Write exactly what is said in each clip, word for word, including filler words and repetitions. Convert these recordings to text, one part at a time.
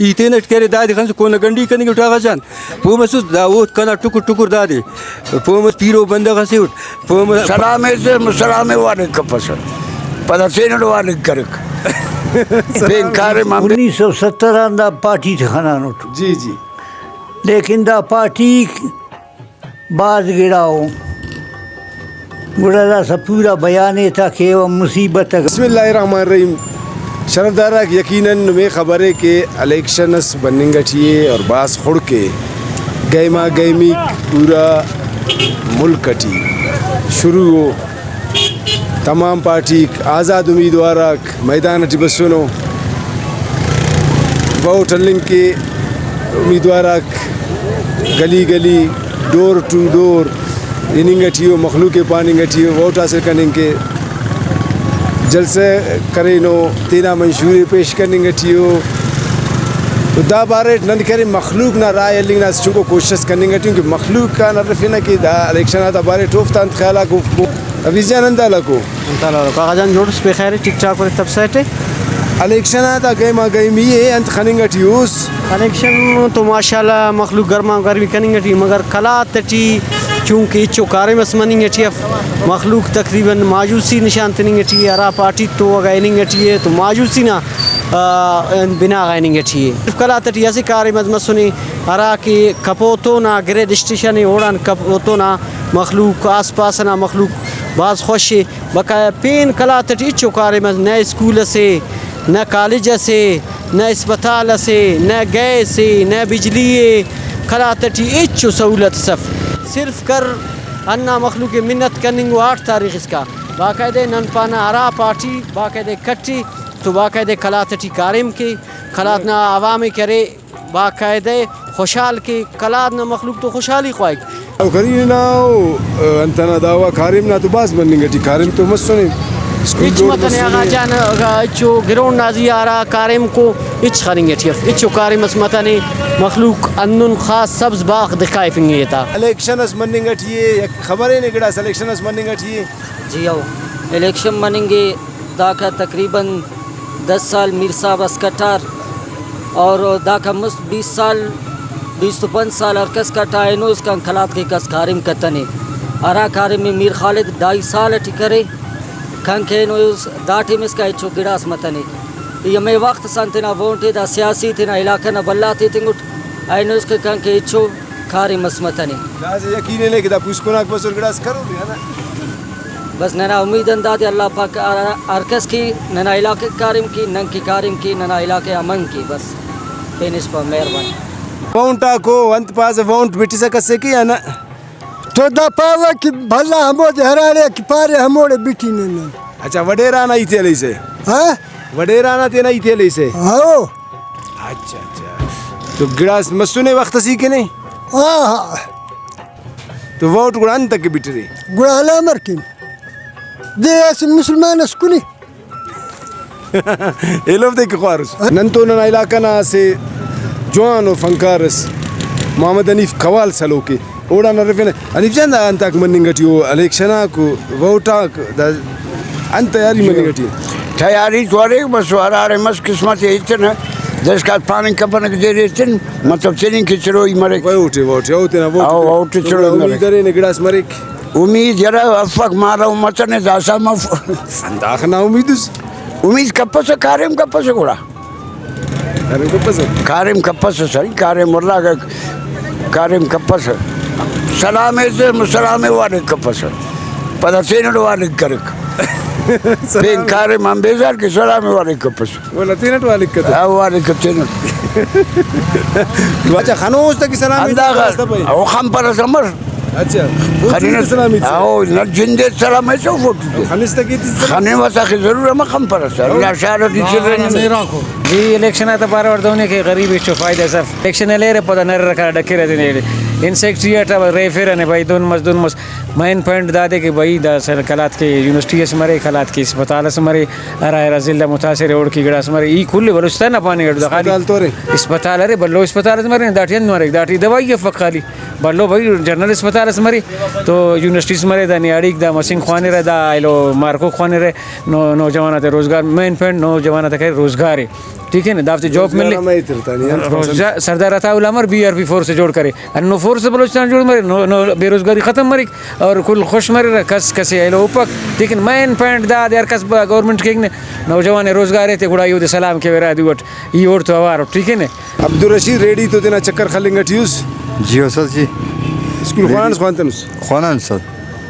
ای تینٹ کرے، دادے خنسہ کون گنڈی کننگ اٹ آغا جان۔ پہہ مسس دا اوفک کنا ٹکر ٹکر دادے۔ پہہ مس پیرو بندغ اسے اٹ۔ پہہ مس سلام ایسر، مسلام ءِ وانگ کپسہ۔ پدا تینٹ وانگ کرک۔ پین کاریم آن انیس سو ستر آن دا پارٹی تے خنانٹ۔ جی، جی۔ لیکن دا پارٹی بھاز گڑا ءُ۔ گڑا داسہ پورا بیان ءِ تا کہ او مصیبت ءِ۔ بسم اللہ الرحمن الرحیم۔ شرفدار آک، یقیناً نمے خبرے کہ الیکشن اس بننگ اٹی ءِ اور بھاز خڑک ءِ۔ گیما گیمیک پورا ملک اٹی شروع ءُ۔ تمام پارٹیک، آزاد امیدوار آک میدان اٹی بسنو، ووٹ ہلنگ کہ امیدوار آک گلی گلی، ڈور ٹو ڈور ہننگ اٹی ءُ، مخلوق ءِ پاننگ اٹی ءُ، ووٹ حاصل کننگ کہ جلسہ کرینو، تینا منشور ءِ پیش کننگ اٹی ءُ۔ تو دا بارے ٹی نن کرے مخلوق نا رائے ہلنگ نا اسہ چنکو کوشست کننگ اٹی اُن کہ مخلوق آن ہرفنہ کہ دا الیکشن آتا بارے ٹی اوفتا انت خیال آک، اوفک حفیظ جان، انت حال آکو؟ انت حال آکو؟ کاغذ جان جوڑ اس، بخیر اے، ٹھیک ٹھاک اے، تب سیٹ اے۔ الیکشن آتا گہما گہمی اے، انت خننگ اٹی اُس؟ الیکشن تو ماشاءاللہ مخلوق گرما گرمی کننگ اٹی، مگر قلات اٹی چونکہ ہچو کاریم اس مننگ اٹی اف، مخلوق تقریباً مایوسی نشان تننگ اٹی اے، ہرا پارٹی تو اگہ ہننگ اٹی اے تو مایوسی نا، آ، بنا غا ہننگ اٹی اے۔ صرف قلات اٹی اسہ کاریم اس مسنے، ہرا کہ کپوتون آ گریڈ اسٹیشن اے، اوڑان کپوتون آ مخلوق، آس پاس ئنا مخلوق بھاز خوش اے۔ بقایا پین قلات اٹی ہچو کاریم اس، نہ اسکول اسے، نہ کالج اسے، نہ اسپتال اسے، نہ گیس اے، نہ بجلی اے، قلات اٹی ہچو سہولت اس اف۔ صرف کر ہندا مخلوق ءِ منت کننگ ءُ آٹھ تاریخ اسکا۔ باقاعدہ نن پانہ ہرا پارٹی باقاعدہ کٹے تو باقاعدہ قلات اٹی کاریم کے، قلات نا عوام ءِ کرے، باقاعدہ خوشحال کے، قلات نا مخلوق تو خوشحالی خواہک۔ او کرینا او، انت ئنا دعویٰ کاریم نا تو بھاز مننگ اٹی، کاریم تو مسنے، اسکول ہچ جوڑ متنے مسنے۔ آغا جان، اگہ ہچو گراؤنڈ نا زی آ ہرا کاریم کو ہچ خننگ اٹی اف، ہچو کاریم اس متنے، مخلوق ہندن خاص سبز باغ دکھائفنگ اے تا۔ الیکشن اس مننگ اٹی اے، یک خبر اے نے گڑاس الیکشن اس مننگ اٹی اے۔ جی ہو، الیکشن مننگ اے، داکا تقریباً دس سال میر صاحب اس کٹار اور داکا مست بیس سال، بیس و پنچ سال ہر کس کٹا، اینو اسکان قلات کے کس کاریم کتنے۔ ہرا کاریم میر خالد ڈھائی سال اٹی کرے، کنکہ اینو اس دا ٹائم اسکا ہچو گڑاس متنے۔ ای ہمے وخت سان تینا وونٹ ءِ دا سیاسی تینا علاقہ نا بھلا تے تنگٹ، اینو اسکا کنکہ ہچو کاریم اس متنے۔ داسہ یقین ءِ نے کہ دا پوسکناک بسر گڑاس کرور نا۔ بس ننا امید ہندادے اللہ پاک ہر، ہر کس کے ننا علاقہ کاریم کے، نن کے کاریم کے، ننا علاقہ امن کے، بس پین اسپا مہربانی۔ وونٹ آکو انت پاسہ، وونٹ بٹسہ کسے کے یا نہ؟ تو دا پاوہ کہ بھلا ہمودے ہراڑے کہ پارے ہموڑے بٹی نن۔ اچھا، وڈیرہ نا ہیتے ہلیسہ؟ ہاں؟ وڈیرہ نا تینا ہیتے ہلیسہ؟ ہاؤ۔ اچھا، اچھا۔ تو گڑاس مسنے وخت اس ای کنے؟ ہاں، ہاں۔ تو ووٹ گڑا انت کہ بٹرے؟ گڑا ہلا امر کن؟ دے اسہ مسلمان اس کنے۔ ایلو دے کہ خوارس۔ نن تو ننا علاقہ نا اسہ جوان و فنکار اس محمد حنیف قوال سلوک ءِ۔ اوڑان ہرفینہ۔ حنیف جان، دا انتاک مننگ اٹی او، الیکشن آک او، ووٹ آک، دا انت تیاری مننگ اٹی؟ تیاری تو ارے، بس ہراڑے مس قسمت ءِ ایتنہ، داسکان پاننگ کپنہ کہ دیر ایتن، مطلب تننگ کہ چروئی مریک۔ ووٹ ءِ، ووٹ ءِ، او تینا ووٹ او، ءِ۔ ووٹ ءِ، چروئی مریک۔ امید ارے نے گڑاس مریک۔ امید یرہ افک، مارو متنے داسہ مف۔ ہنداخہ نا امید اس۔ امید کپسہ، کاریم کپسہ گڑا۔ کاریم کپسہ؟ کاریم کپسہ سر، کاریم واللہ اگہ کاریم کپسہ۔ سلام ایسر، مسلام ءِ وانگ کپسہ۔ پدا تینٹ وانگ کرک۔ سلام۔ پین کاریم آن بیزار کہ سلام ءِ وانگ کپسہ۔ ولا تینٹ وانگ کتہ۔ ہاں، وانگ کتہ تینٹ۔ اچھا، خنوس تہ کہ سلام ایسر ہنداخہ۔ او خنپرسہ مر۔ اچھا۔ خننگ فوٹو تے سلام ایتسہ؟ او، نہ جندے سلام ایتسہ فوٹو تے۔ خنس تہ کہ ایتسہ؟ خننگ وس آخر ضرور ہمہ خنپرسہ۔ اللہ شار ٹی چرینگ۔ جی، الیکشن آتا پارہ وڑ دہنے کہ غریب ہچو فائدہ اس اف۔ الیکشن ہلیرہ پدا نررہ کنا ڈکرہ تینے۔ انسیکٹری اٹ ریفرہ نے بھائی، دہن مس، دہن مس۔ مین پوائنٹ دادے کہ بھائی دا سر قلات کے یونیورسٹی اس مرے، قلات کے اسپتال اس مرے، ہرا ہرا ضلع متاثر ہے اوڑکہ گڑاس مرے، ای کل بلوچستان نا پاننگ اٹ دا خالی اسپتال تو ارے؟ اسپتال ارے، بھلو اسپتال اس مرے، داٹی انت مریک، داٹی دوائی افک خالی۔ بھلو بھائی، جنرل اسپتال اس مرے تو یونیورسٹیز مرے، دا نیاڑیک دا مسنگ خوانرہ، دا ایلو مارکو خوانرہ، نو-، نوجوان آتے روزگار، مین پوائنٹ نوجوان آتے کرے روزگار ءِ۔ ٹھیک ہے نا، دافتے جاب ملے۔ روزگار ہم ایتر تا نی، ہم روزگار، سردار عطا اللہ امر بی آر پی فورس جوڑ کرے، ہنو فورس بلوچستان جوڑ مرے، نو-، نو بے روزگاری ختم مریک اور کل خوش مریرہ، کس کسے ایلو اوپک۔ لیکن مین پوائنٹ دا دے، ہر کس با گورنمنٹ کیک نے، نوجوان ءِ روزگار ایتے، گڑا ای اودے سلام کیوہ، ارا دو اٹ ای اوڑتو اوار اٹ، ٹھیک ہے نے۔ عبدالرشید ریڈی تو تینا چکر خلنگ ٹی اس۔ جی ہو سر جی۔ School ready. خوانانس خوانتنس؟ خوانان سر۔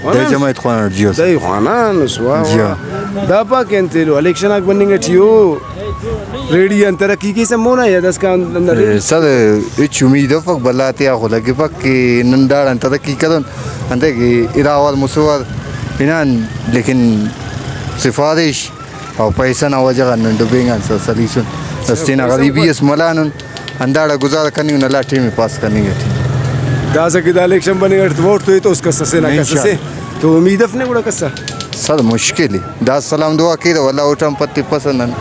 خوانان؟ دہ جماعت خوانان، جی ہو سر۔ دہ خوانان اس، واہ جی واہ۔ ہاں۔ دا پا کہ انت ایلو الیکشن آک بننگ ٹی او، ریڈی آن ترقی کیسہ مونا یا داسکان اندر؟ اے، سر، ہچ امید افک، بھلا تیا خو لگپک کہ نن داڑان ترقی کرون، انتئے کہ ارا وار مسہ وار ہنان، لیکن سفارش او پیسہ نا وجہ غان نن ڈبینگان سر سلیسن۔ بس تینا غریبی اس ملانن، ہنداڑا گزارہ کننگ، نلا ٹائم ءِ پاس کننگ ٹی۔ داسہ کہ دا الیکشن بننگ اٹ ووٹ تو ایتوس کس اسے نا کس اسے، انشاءاللہ۔ تو امید اف نے گڑا کس آ؟ سر مشکل ءِ۔ دا سلام دعا کیرہ، ولدا ووٹ آن پد تپسہ نن۔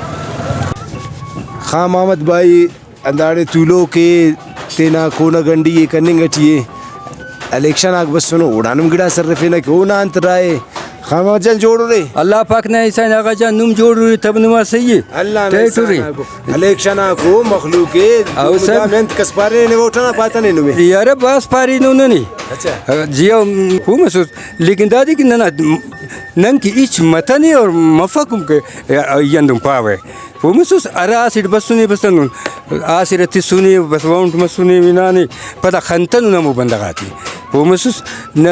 خان محمد بھائی ہنداڑے تولوک ءِ، تینا کونہ گنڈی ءِ کننگ ٹی ءِ۔ الیکشن آک بسنو، اوڑان ہم گڑاس ارفینہ کہ اونا انت رائے؟ خان محمد جان جوڑ ارے؟ اللہ پاک نا احسان، آغا جان نم جوڑ ارے، تب نما صحیح ءِ۔ اللہ نا تیٹ احسان ارے۔ آکو۔ الیکشن آکو مخلوق ءِ، او نم سر۔ دا محنت کس پارینے نے ووٹ انا پاتنے نمے۔ یارہ بھاز پارینو ننے۔ اچھا۔ جی او، پہہ مسوس، لیکن دادے کہ ننا نن کہ ہچ متنے اور مفک ہم کہ ای ہندن پاوہ۔ پہہ مسوس، ہرا اسٹ بسنے بس ہندن آسرہ تسنے، بس وونٹ مسنے، ہنانے، پدا خنتنن ہمو بندغ آتے۔ پہہ مسوس، نہ،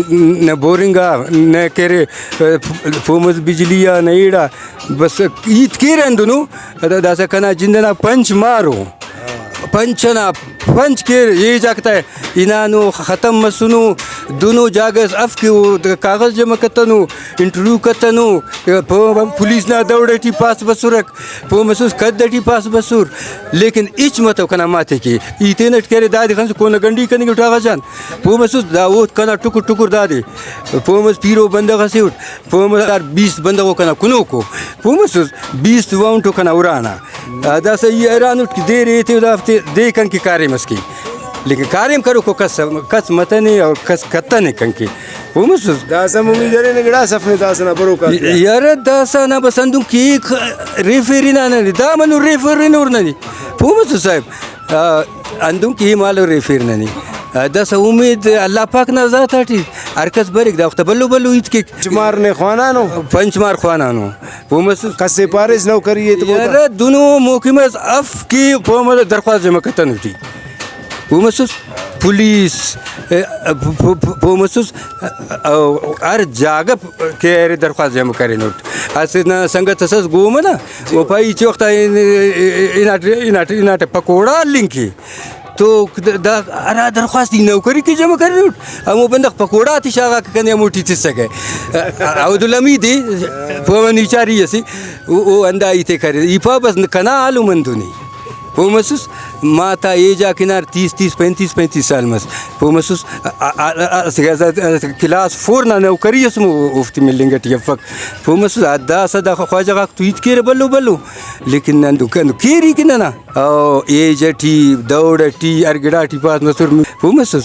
نہ بورنگ آ، نہ کہ ارے، پہہ مس بجلی آ، نہ ایڑا، بس ہیت کیرہ ہندنو، دا-، داسہ کنا جند ئنا پنچ مارو۔ پنچ ئنا پنچ کیر ایج آک تا ہنانو، ختم مسنو، دنو جاگہ اس اف کہ او کاغذ جمع کتنو، انٹرویو کتنو، پ-، پولیس نا دؤڑ ٹی پاس بسرک، پہہ مسوس کد ٹی پاس بسر، لیکن ہچ متو کنا ماتے کہ ای تینٹ کہ ارے دادے خنسہ کونہ گنڈی کننگ اٹ آغا جان، پہہ مسوس دا اوفک کنا ٹکر ٹکر دادے، پہہ مس پیرو بندغ اسے اٹ، پہہ مس ہر بیست بندغ ءُ کنا کنوکو، پہہ مسوس بیست وونٹ ءُ کنا ارانا۔ آ، داسہ ای حیران اٹ کہ دیر ایتے دافتے دے کن کہ کاریم اس کے۔ لیکن کاریم کروکو کس، کس متنے اور کس کتنے کن کے۔ پہہ مسوس۔ داسہ ہم امید ارے نے گڑاس اف نے داسہ نا بروک آتیا۔ یارہ داسہ نا بس ہندن کہ ایک ریفیر ہنانہ نے، دا منو ریفیر ہنور ننے۔ پہہ مسوس صاحب۔ آ، ہندن کہ ای مالو ریفیر ننے۔ آ، داسہ امید اللہ پاک نا ذات آٹی ہر کس بریک، دا وخت بھلو بھلو ہیت کیک۔ پنچ مار نے خوانانو؟ پنچ مار خوانانو۔ پہہ مسوس۔ کس ئے پاریس نوکری ایت بوتا؟ یارہ دنو محکمہ اس اف کہ پہہ مسوس درخواست جمع کتنو ٹی۔ پہہ مسوس پولیس، ا، پ-، پ-، پ-، پہہ مسوس، ا، ا، ہر جاگہ کہ ارے درخواست جمع کرینٹ۔ اسہ نا سنگت اس ئس گومہ نا، او پائے ہچ وخت آ ہن-، ہناٹے، ہناٹے، ہناٹے پکوڑا ہلنگ کے۔ تو دا ہرا درخواست ای نوکری کہ جمع کرینٹ، ہمو بندغ پکوڑا آتے شاغاکہ کنے ہموٹی تسکہ۔ عبدالحمید ءِ پہہ منی چاری اسے، او، او ہندا ہیتے کرے۔ ای پاوہ بس کنا حال و مندنے۔ پہہ مسوس، ما تا ایج آک ہنار تیس، تیس، پینتیس، پینتیس سال مس۔ پہہ مسوس، آ، آ، آ، آ، اسہ، اسہ، اسہ کلاس فور نا نوکری اس ہم او-، اوفتے ملنگ ٹی افک۔ پہہ مسوس، آ داسہ دا خواجہ غاک تو ہیت کیرہ بھلو بھلو، لیکن ہندن، ہندن کیری کہ ننا۔ او ایج ٹی، دؤڑ ٹی، ہر گڑا ٹی پاس مسر۔ پہہ مسوس،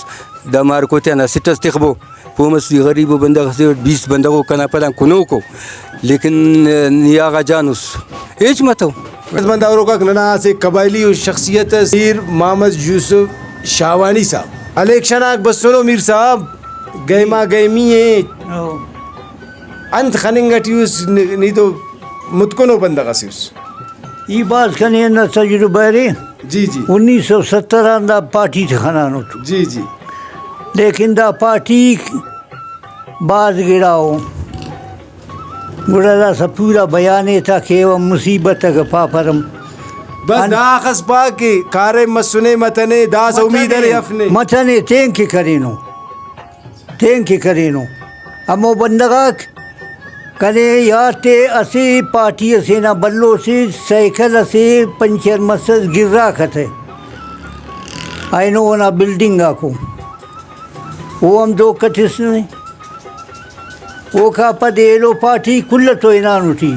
دا مارکو تیان اسٹ اس تخبو۔ پہہ مسوس ای غریبو بندغ اسے اٹ، بیست بندغ او کنا پدان کنوکو، لیکن نی آغا جان اس ہچ متو۔ خذمت داروکاک، ننا اسہ قبائلی و شخصیت اس میر محمد یوسف شاہوانی صاحب الیکشن آک بسنو۔ میر صاحب، گہما گہمی ءِ۔ او۔ انت خننگ ٹی اس؟ نی، نی تو متکنو بندغ اسے اس۔ ای بھاز کنے ہندا تجربہ ارے۔ جی، جی۔ انیس سو ستر آن دا پارٹی تے خنانٹ۔ جی، جی۔ لیکن دا پارٹی بھاز گڑا ءُ۔ گڑا داسہ پورا بیان ءِ تا کیوہ، مصیبت اگہ پاپرم۔ بس ان- داخس پا کہ کاریم مسنے متنے، داسہ امید ارے متنے، اف نے۔ متنے تین کہ کرینو۔ تین کہ کرینو۔ ہمو بندغ آک کنے یات ءِ، اسہ پارٹی اسے نا بھلو سے سائیکل اسے پنچر مسس، گراک اتہ اینو اونا بلڈنگ آکو، او ہم دھوکہ تسنے۔ اوکا پد ایلو پارٹی کل تو ہنانو ٹی۔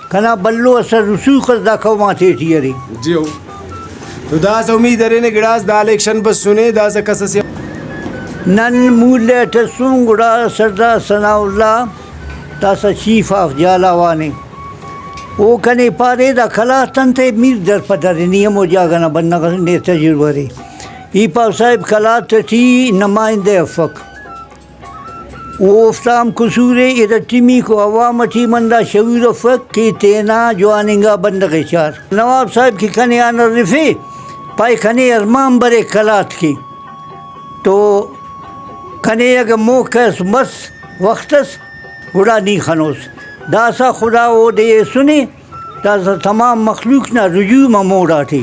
کنا بھلو اسہ رسوخ اس دا قوم آتے ٹی ارے۔ جی ہو۔ تو داسہ امید ارے نے گڑاس دا الیکشن بسنے، داسہ کس اسے۔ نن مولہ اٹ اسن، گڑا سردار ثناء اللہ داسہ چیف آف جھالاوان ءِ۔ او کنے پارے، دا قلات انتئے میر در پہ در ءِ، نی ہمو جاگہ نا بندغ نے، تجربہ ارے۔ ای پاو صاحب قلات ٹی نمائندہ افک، و اوفتا ہم قصور ءِ، ارٹمیکو عوام ٹی ہم ہندا شعور افک کہ تینا جوان انگا بندغ ءِ چار۔ نواب صاحب کہ کنے آن ہرفے، پائے کنے ارمان بریک قلات کے۔ تو کنے اگہ موقع اس مس، وخت اس، گڑا نی خنوس۔ داسہ خدا اودے ایسنے، داسہ تمام مخلوق نا رجوع مموڑ آٹے،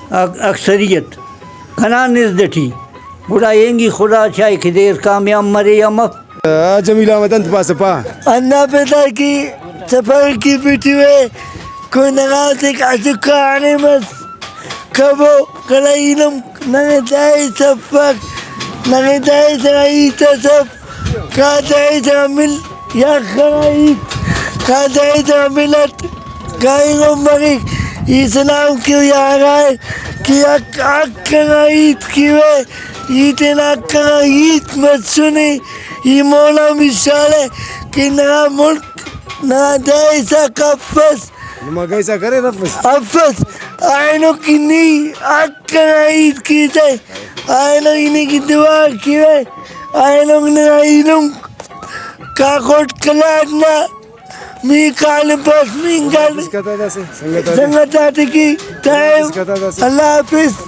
اک-، اکثریت کنا نزد ٹی۔ گڑا اینگی خدا چاہے کہ دیر کامیاب مرے یا مف۔ آ، جمیل احمد انت پاسہ پا؟ ہندا پدا کہ سفر کہ پٹوے، کوئی ننا تیک اسکا آنے مس۔ کبو کنا ایلم ننے دائس افک، ننے دائس انا ہیت اس اف، کا دائس انا مل، یخ انا ہیت، کا دائس انا مل اٹ گائنگ ہم مریک۔ ای سلام کیو یارائے کہ حق، حق انا ہیت کیوہ، ای تینا حق انا ہیت مسنے، ای مونا مثال ءِ کہ ننا ملک نا دائس آک افس۔ نما گائسا کریر افس۔ افس۔ اینو کہ نی حق انا ہیت کیسہ، اینو ای نی کہ دعا کیوہ، اینو ننا ایلم کاخوٹ قلات نا می کالم پاس مینگان۔ بسکتا داسہ سنگت آتے۔ سنگت آتے کہ ٹائم۔ بسکتا داسہ۔ اللہ حافظ۔